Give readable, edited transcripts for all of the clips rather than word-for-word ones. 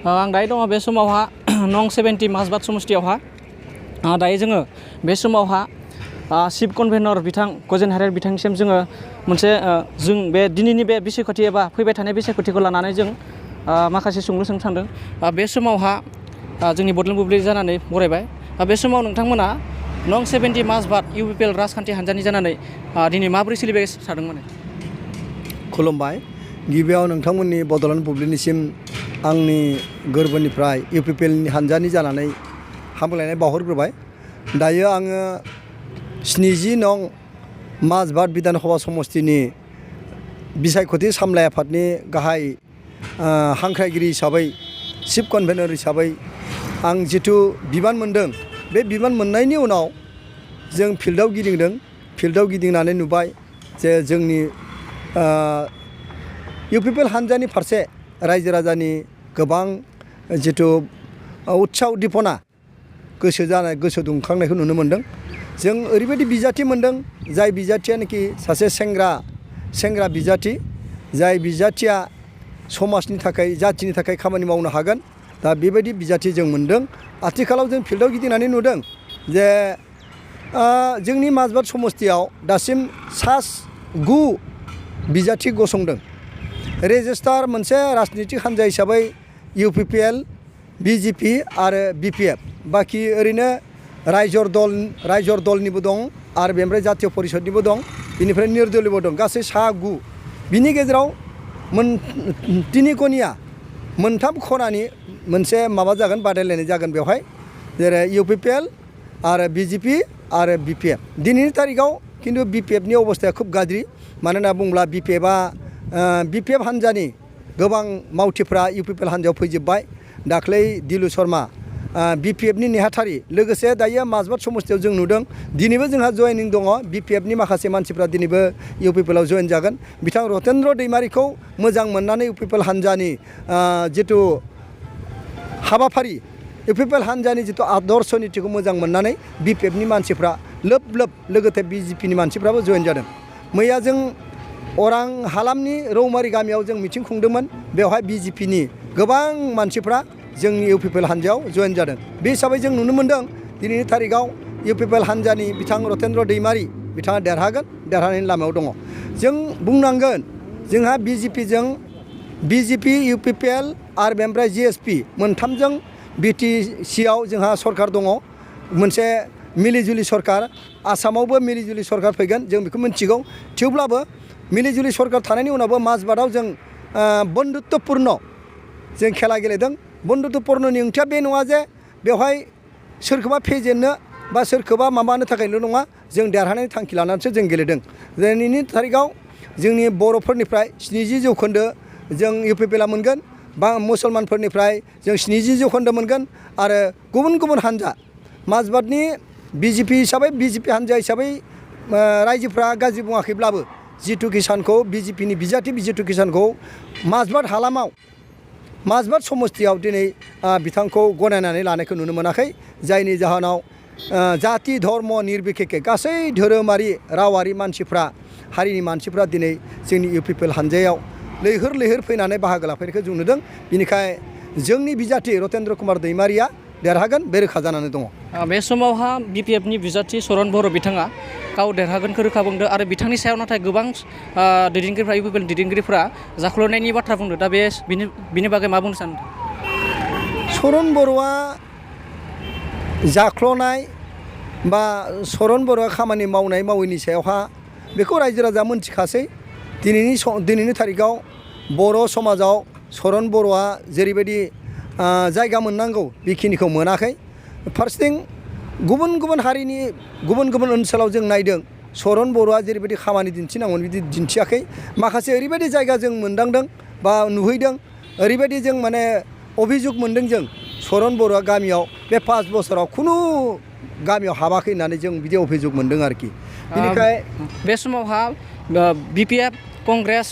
आं दायो दङ बे समावहा नं 70 माजबाद समस्थियावहा दायो जोङो बे समावहा चिफ कनभेनर बिथां गजेन हारियार बिथांनिसिम जोङो मोनसे जों बे दिनैनि बे बिसायख'थि एबा फैबाय थानाय बिसायख'थिखौ लानानै जों माखासे सोंलु सोंनो सानदों। बे समावहा जोंनि बड'लेण्ड बुब्लि जानानै बरायबाय। बे समाव नोंथांमोना नं 70 माजबाद इउपिपिएल राजखान्थि हान्जानि जानानै दिनै माबोरै सोलिबाय थादों माने? खुलुमबाय। गिबियाव नोंथांमोननि बड'लेण्ड बुब्लिनिसिम आंनि गोरबोनिफ्राय इउपिपिएल हान्जानि जानानै हामलायनाय बावहरग्रोबाय। दायो आङो 70 नं माजबाद बिधान सभा समस्थिनि बिसायख'थि सामलाय आफादनि गाहाय हांख्रायगिरि हिसाबै चिफ कनभेनर हिसाबै आं जिथु बिबान मोनदों, बे बिबान मोननायनि उनाव जों फिल्डआव गिदिंदों। फिल्डआव गिदिंनानै नुबाय जे जोंनि इउपिपिएल हान्जानि फारसे रायजो राजानि गोबां जिथु उत्साह उद्दीपना गोसो दुंखांनायखौ नुनो मोन्दों। जों ओरैबायदि बिजाथि मोन्दों, जाय बिजाथियानोखि सासे सेंग्रा बिजाथि, जाय बिजाथिया समाजनि थाखाय जाथिनि थाखाय खामानि मावनो हागोन। दा बेबायदि बिजाथि जों मोन्दों। आथिखालाव जों फिल्डआव गिदिंनानै नुदों जे जोंनि माजबाद समस्थियाव दासिम 9 बिजाथि गसंदों। रेजिस्टार मोनसे राजनितिक हान्जा हिसाबै इउपिपिएल, बिजेपि आरो बिपिएफ, बाखि ओरैनो रायजर दलनिबो दं आरो बेनिफ्राय जातीय परिषदनिबो दं, बेनिफ्राय निर्दलीयबो दं, गासै 9। बिनि गेजेराव तिनिकनिया मोनथाम खनानि मोनसे माबा जागोन, बादायलायनाय जागोन बेवहाय, जेरै इउपिपिएल आरो बिजेपि आरो बिपिएफ। दिनैनि तारिखाव खिन्थु बिपिएफनि अबस्थाया खुब गाज्रि। मानो होनना बुङोब्ला बिपिएफ हान्जानि गोबां मावथिफ्रा इउपिपिएल हान्जायाव फैजोब्बाय। दाख्लै दिलु शर्मा बिपिएफनि नेहाथारि, लोगोसे दायो माजबाद समस्थियाव जों नुदों दिनैबो जोंहा जयनिं दङ। बिपिएफनि माखासे मानसिफ्रा दिनैबो इउपिपिएलआव जयेन जागोन। बिथां रतेन्द्र दैमारिखौ मोजां मोननानै इउपिपिएल हान्जानि जिथु हाबाफारि, इउपिपिएल हान्जानि जिथु आदर्श नितिखौ मोजां मोननानै बिपिएफनि मानसिफ्रा लोब लोगोसे बिजेपिनि मानसिफ्राबो जयेन जादों। मैया जों अरां हालामनि रौमारि गामियाव जों मिथिं खुंदोंमोन। बेवहाय बिजेपिनि गोबां मानसिफ्रा जोंनि इउपिपिएल हान्जायाव जयेन जादों। बे हिसाबै जों नुनो मोन्दों दिनैनि तारिखाव इउपिपिएल हान्जानि बिथां रतेन्द्र दैमारि बिथाङा देरहागोन, देरहानायनि लामायाव दङ। जों बुंनांगोन जोंहा बिजेपि, इउपिपिएल आरो बेनिफ्राय जिएसपि मोनथामजों बिटिसिआव जोंहा सरकार दङ, मोनसे मिलिजुलि सरकार। आसामावबो मिलिजुलि सरकार फैगोन, जों बेखौ मिन्थिगौ। थेवब्लाबो मिलिजुलि सरकार थानायनि उनावबो माजबादाव जों बन्धुत्वपुर्ण जों खेला गेलेदों। बन्धुत्वपुर्णनि ओंथिया बे नङा जे बेवहाय सोरखौबा फेजेननो बा सोरखौबा माबानो थाखायल' नङा, जों देरहानायनि थांखि लानानैसो जों गेलेदों। दिनैनि तारिखाव जोंनि बर'फोरनिफ्राय 70% जों इउपिपिएलआ मोनगोन, बा मुसलमानफोरनिफ्राय जों 70% मोनगोन। आरो गुबुन हान्जा माजबादनि बिजेपि हान्जा हिसाबै रायजोफ्रा गाज्रि बुङाखैब्लाबो जितु किसानखौ बिजेपिनि बिजाथि जितु किसानखौ माजबाद हालामाव, माजबाद समस्थियाव दिनै बिथांखौ गनायनानै लानायखौ नुनो मोनाखै। जायनि जाहोनाव जाति धर्म निर्बिखेखे गासै धोरोमारि रावारि मानसिफ्रा, हारिनि मानसिफ्रा दिनै जोंनि इउपिपिएल हान्जायाव लैहोर फैनानै बाहागो लाफैनायखौ जों नुदों। बेनिखायनो जोंनि बिजाथि रतेन्द्र कुमार दैमारिया देरहागोन, बे रोखा जानानै दङ। बे समावहा बिपिएफनि बिजाथि सरन बर' बिथाङा गाव देरहागोनखौ रोखा बुंदों आरो बिथांनि सायाव नाथाय गोबां दैदेनगिरिफ्रा, इउपिपिएल दैदेनगिरिफ्रा जाख्ल'नायनि बाथ्रा बुंदों। दा बिनि बागै मा बुंनो सानो? सरन बर'आ जाख्ल'नाय बा सरन बर'आ खामानि मावनाय मावैनि सायावहा बेखौ रायजो राजा मोनथिखासै। दिनैनि तारिखाव बर' समाजाव सरन बर'आ जेरैबायदि जायगा मोननांगौ बेखिनिखौ मोनाखै। फारसेथिं गुबुन हारिनि गुबुन ओनसोलाव जों नायदों, सरन बर'आ जेरैबायदि खामानि दिन्थिनांगौमोन बिदि दिन्थियाखै। माखासे ओरैबायदि जायगा जों मोनदांदों बा नुहैदों, ओरैबायदि जों माने अभिजुग मोन्दों जों, सरन बर'आ गामियाव बे 5 बोसोराव खुनु गामियाव हाबाखै होननानै जों बिदि अभिजुग मोन्दों आरोखि। बेनिखायनो बे समावहा बिपिएफ, कंग्रेस,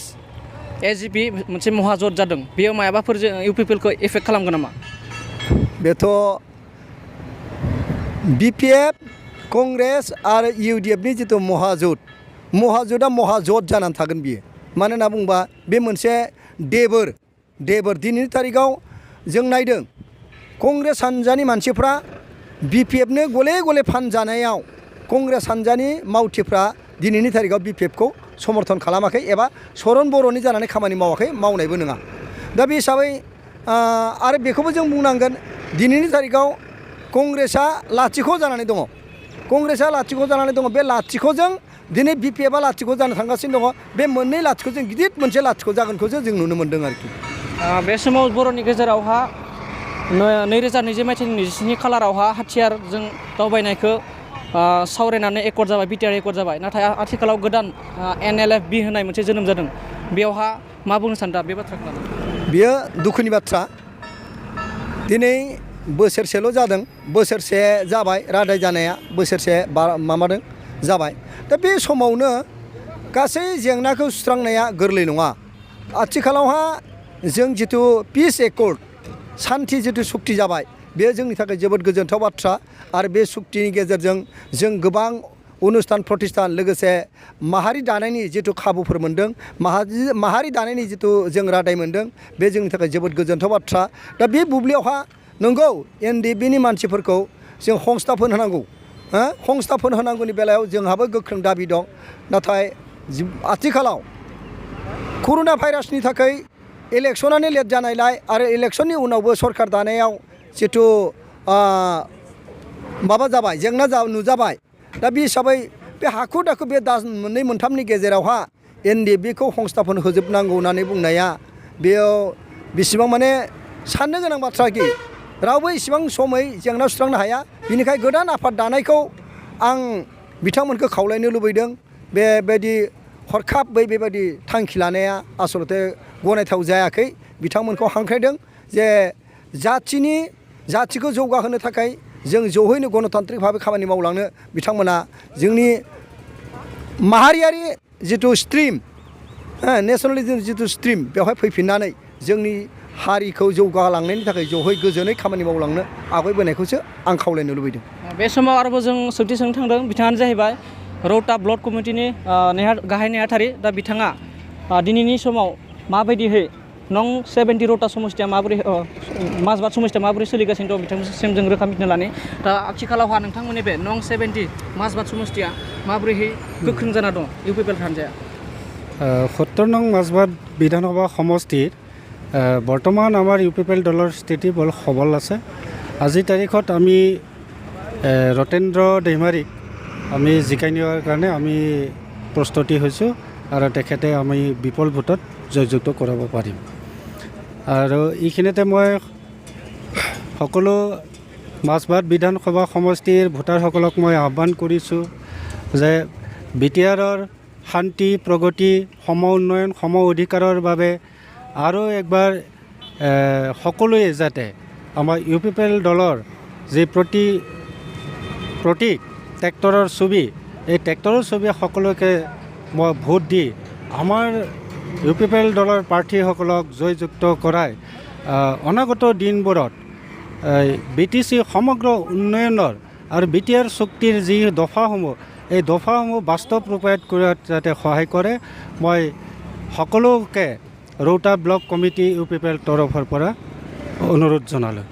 एजिपि मोनसे महाजोत जादों। बेयाव मायाबाफोर इउपिपिएलखौ एफेक्ट खालामगोन नामा? बेथ' बिपिएफ, कंग्रेस आरो इउडिएफनि जिथु महाजोतआ महाजोत जानानै थागोन बियो। मानो होनना बुंबा बे मोनसे देबोर दिनैनि तारिखाव जों नायदों कंग्रेस हान्जानि मानसिफ्रा BPFनो गले गले फानजानायाव कंग्रेस हान्जानि मावथिफ्रा दिनैनि थारिखआव BPFखौ समर्थन खालामाखै एबा सरन बर'नि जानानै खामानि मावाखै मावनायबो नङा दा बे हिसाबै आरो बेखौबो जों बुंनांगोन दिनैनि तारिखाव कंग्रेसा लाथिख' जानानै दङ कंग्रेसा लाथिख' जानानै दङ बे लाथिख'जों दिनै BPFआ लाथिख' जानो थांगासिनो दङ बे मोननै लाथिख'जों गिदिर मोनसे लाथिख' जागोनखौसो जों नुनो मोन्दों आरोखि बे समाव बर'नि गेजेरावहा 2020 मायथाइनि 27 खालारावहा हाथियारजों दावबायनायखौ सावरायनानै एकर्ड जाबाय बिटिआर एकर्ड जाबाय नाथाय आथिखालाव गोदान NLFB होनाय मोनसे जोनोम जादों बेयावहा मा बुंनो सानदा बे बाथ्राखौ बेयो दुखुनि बाथ्रा दिनै बोसोरसेल' जादों बोसोरसे जाबाय रादाय जानाया बोसोरसे माबादों जाबाय दा बे समावनो गासै जेंनाखौ सुस्रांनाया गोरलै नङा आथिखालावहा जों जिथु पिस एकर्ड शान्ति जिथु सुक्ति जाबाय बे जोंनि थाखाय जोबोद गोजोनथाव बाथ्रा आरो बे सुक्तिनि गेजेरजों जों गोबां अनुस्थान प्रतिष्ठान लोगोसे माहारि दानायनि जिथु खाबुफोर मोन्दों माहारि दानायनि जिथु जों रादाय मोन्दों बे जोंनि थाखाय जोबोद गोजोनथाव बाथ्रा दा बे बुब्लियावहा नंगौ NDFBनि मानसिफोरखौ जों हंस्थापन होनांगौ हंस्थापन होनांगौनि बेलायाव जोंहाबो गोख्रों दाबि दं नाथाय आथिखालाव कर'ना भाइरासनि थाखाय इलेक्सनानो लेट जानायलाय आरो इलेक्सननि उनावबो सरकार दानायाव जिथु माबा जाबाय जेंना नुजाबाय दा बे हिसाबै बे हाखु दाखु बे दास मोननै मोनथामनि गेजेरावहा NDFBखौ हंस्थापन होजोबनांगौ होननानै बुंनाया बेयाव बेसेबां माने साननो गोनां बाथ्रा कि रावबो इसेबां समै जेंना सुस्रांनो हाया बिनिखाय गोदान आफाद दानायखौ आं बिथांमोनखौ खावलायनो लुबैदों बेबायदि हरखाबै बेबायदि थांखि लानाया आसलते गनायथाव जायाखै बिथांमोनखौ हांख्रायदों जे जाथिखौ जौगाहोनो थाखाय जों जौहैनो गणतान्त्रिक भाबै खामानि मावलांनो बिथांमोना जोंनि माहारियारि जिथु स्ट्रिम नेसनेलिज्म जिथु स्ट्रिम बेवहाय फैफिननानै जोंनि हारिखौ जौगालांनायनि थाखाय ज'है गोजोनै खामानि मावलांनो आवगायबोनायखौसो आं खावलायनो लुबैदों बे समाव आरोबाव जों सोंथि सोंनो थांदों बिथाङानो जाहैबाय रौता ब्लक कमिटिनि गाहाय नेहाथारि दा बिथाङा दिनैनि समाव माबायदिहै नं 70 रौता समस्तिया माबोरै माजबाद समस्तिया माबोरै सोलिगासिनो दं बिथांसिम जों रोखा मिथिनो लानि दा आथिखालावहा नोंथांमोननि बे नं 70 माजबाद समस्तिया माबोरैहै गोख्रों जाना दं UPPL हान्जाया 70 नং মাজবাদ বিধানসভা সমষ্টিৰ বৰ্তমান আমাৰ UPPL দলৰ স্থিতি বৰ সবল আছে আজিৰ তাৰিখত আমি ৰতেন্দ্ৰ দৈমাৰীক আমি জিকাই নিয়াৰ কাৰণে আমি প্ৰস্তুতি হৈছোঁ আৰু তেখেতে আমি বিপুল ভোটত জয়যুক্ত কৰাব পাৰিম আৰু এইখিনিতে মই সকলো মাজবাদ বিধানসভা সমষ্টিৰ ভোটাৰসকলক মই আহ্বান কৰিছোঁ যে বিটিআৰৰ শান্তি প্ৰগতি সম উন্নয়ন সম অধিকাৰৰ বাবে আৰু একবাৰ সকলোৱে যাতে আমাৰ UPPL দলৰ যি প্ৰতীক ট্ৰেক্টৰৰ ছবি এই ট্ৰেক্টৰৰ ছবি সকলোকে মই ভোট দি আমাৰ UPPL দলৰ প্ৰাৰ্থীসকলক জয়যুক্ত কৰাই অনাগত দিনবোৰত BTC সমগ্ৰ উন্নয়নৰ আৰু BTR চুক্তিৰ যি দফাসমূহ এই দফাসমূহ বাস্তৱ ৰূপায়িত কৰাত যাতে সহায় কৰে মই সকলোকে ৰৌতা ব্লক কমিটি UPPL তৰফৰ পৰা অনুৰোধ জনালোঁ